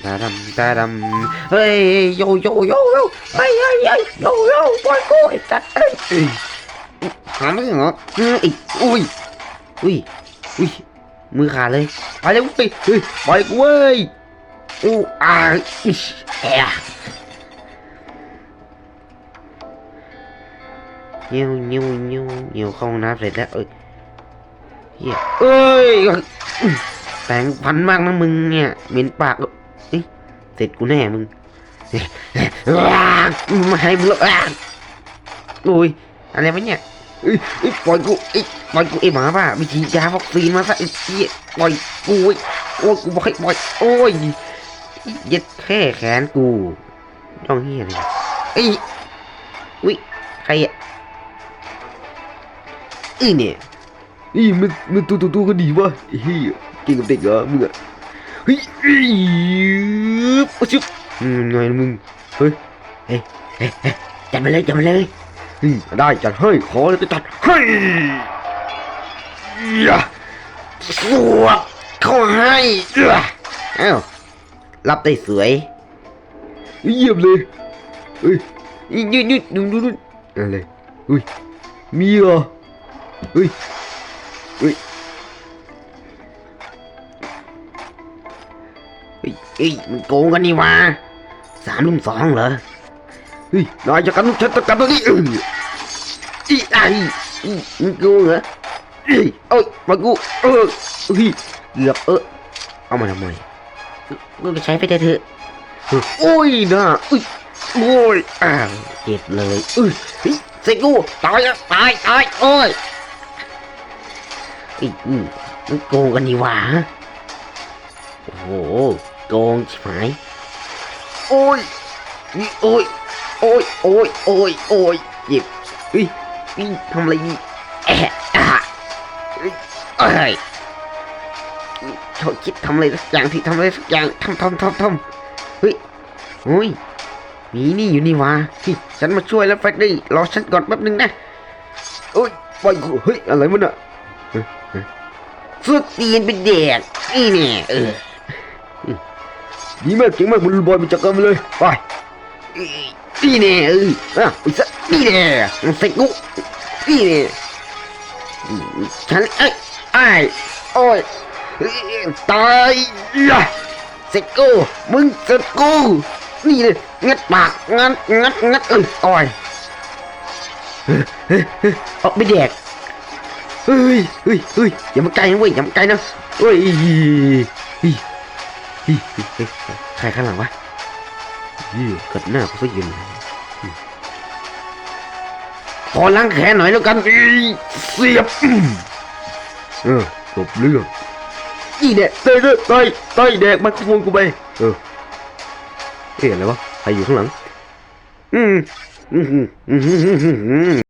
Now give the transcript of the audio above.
ຕາດຳ ຕາດຳ ເຮີ້ຍ ໂຢ ໂຢ ໂຢ ໂຢ ເຮີ້ຍ ເຮີ້ຍ ເຮີ້ຍ ໂຢ ໂຢ ປ່ອຍກູ ໄອ້ສັດ ເອີຍ ຫາມຶງເຫາະ ເອີຍ ອຸ້ຍ ອຸ້ຍ ອຸ້ຍ ມືຂາດເລີຍ ໄປເລີຍ ເຮີ້ຍ ເຮີ້ຍ ປ່ອຍກູເວີຍ ອູ້ ອາ ອິຊ ແອ ເຫຍວ ເຫຍວ ເຫຍວ ເຫຍວ ເຂົ້າຫ້ອງນ້ຳເສັດແລ້ວ ເອີຍ ເຮີ້ຍ ເອີຍ ແປງຟັນມາກນະມຶງເນີ້ຍ ເໝັນປາກ ເອີຍ ເສັດກູແນ່ມຶງ ມາໃຫ້ມຶງແລ້ວ ໂອ້ຍ ອາໄລວະເນີ້ຍ ເອີຍ ເອີຍ ປ່ອຍກູ ເອີຍ ປ່ອຍກູ ເອີຍ ໝາບ້າ ວິທີຢາວັກຊີນມາຊະ ເອີຍ ປ່ອຍກູ ໂອ້ຍ ໂອ້ຍ ກູບໍ່ໃຫ້ປ່ອຍ ໂອ້ຍ ເຢັດແຄ່ແຂນກູ ຮ້ອງເຫຍເລີຍ ເອີຍ ອຸ້ຍ ໃຄອະ ອີ່ແນ່ ອີ່ ມັນ ມັນໂຕໂຕໂຕກໍດີວະ ເຮີ້ຍ ເກັ່ງກັບເດັກເຫລອມຶງອະ ເຮີ້ຍ ອີ່ ອະຊຶບ ອືມ ງ່າຍນະມຶງ ເຮີ້ຍ ເຮີ້ຍ ເຮີ້ຍ ເຮີ້ຍ ຈັດມາເລີຍ ຈັດມາເລີຍ ອືມ ໄດ້ ຈັດໃຫ້ ຂໍແລ້ວກໍຈັດໃຫ້ ສວດເຂົ້າໃຫ້ ອ້າວ ຮັບໄດ້ສວຍ ຢ້ຽມເລີຍ ເຮີ້ຍ ຢຸດ ຢຸດ ດູ ດູ ດູ ນັ້ນເລີຍ ອຸ້ຍ ມີເຫລອ ເຮີ້ຍ ເຮີ້ຍ ເຮີ້ຍ ເຮີ້ຍ ມັນໂກງກັນນີ້ຫວ່າ ສາມລຸມສອງເຫລອ ເຮີ້ຍ ນາຍຈັດການ ນາຍຈັດການຕົວນີ້ ເອີ ອີ ອາ ອີ ອີ ມັນໂກງເຫລອ ອີ ໂອ້ຍ ມາກູ ເອີ ເຮີ້ຍ ເກືອບ ເອີ ເອົາມາທຳໄມ? ກູກໍໃຊ້ໄປແທ້ເຖາະ ໂອ້ຍ ໜ້າ ອຶ ໂອ້ຍ ອ້າວ ເຈັບເລີຍ ອຶ ເຮີ້ຍ ໃສ່ກູ ຕາຍ ຕາຍ ຕາຍ ໂອ້ຍ ອື ມັນໂກງກັນນີ້ຫວ່າ ໂອ້ໂຫ ໂກງຊິບຫາຍ ໂອ້ຍ ນີ້ ໂອ້ຍ ໂອ້ຍ ໂອ້ຍ ເຈັບ ເຮີ້ຍ ນີ້ ທຳອະໄລນີ້ ແອະ ອາ ເຮີ້ຍ ເອີຍ ເຂົາຄິດທຳອະໄລສັກຢ່າງ ຊິທຳອະໄລສັກຢ່າງ ທຳ ທຳ ທຳ ທຳ ເຮີ້ຍ ໂອ້ຍ ມີນີ້ຢູ່ນີ້ຫວ່າ ເຮີ້ຍ ສັນມາຊ່ວຍແລ້ວ ແຟຣດດີ້ ລໍສັນກ່ອນແປັບໜຶ່ງນະ ໂອ້ຍ ປ່ອຍກູ ເຮີ້ຍ ອະໄລມັນນະ ເອີ ເອີ ສຸດຕີນໄປແດກ ນີ້ແນ່ ເອີ ດີມາກ ເກັ່ງມາກ ບຸນບອຍ ໄປຈັດການມັນເລີຍ ໄປ ນີ້ແນ່ ເອີ ອາ ອີກຊະ ນີ້ແນ່ ໃສ່ກູ ນີ້ແນ່ ອື ສັນ ເອີຍ ອ້າຍ ໂອ້ຍ ຕາຍ ເຊັດກູ ມຶງເຊັດກູ ນີ້ເລີຍ ງັດປາກ ງັດ ງັດ ງັດ ເອີຍ ໂອ້ຍ ເອີຍ ເອີຍ ອອກໄປແດກ ເຮີ້ຍ ເຮີ້ຍ ເຮີ້ຍ ຢ່າມາໃກ້ນະເວີຍ ຢ່າມາໃກ້ນະ ໂອ້ຍ ເຮີ້ຍ ເຮີ້ຍ ເຮີ້ຍ ເຮີ້ຍ ໃຄຂ້າງຫຼັງວະ ເຮີ້ຍ ກັດໜ້າກູຊະເຢັນ ຂໍລ້າງແຄ້ນໜ້ອຍແລ້ວກັນ ອີ ສຽບ ອືມ ເອີ ຈົບເລື່ອງ ອີແດກ ເຕີຍ ເຕີຍ ເຕີຍ ເຕີຍ ແດກໄມໂຄຣໂຟນກູໄປ ເອີ ເອີ ອະໄລວະ ໃຜຢູ່ຂ້າງຫຼັງ ອືມ ອືມ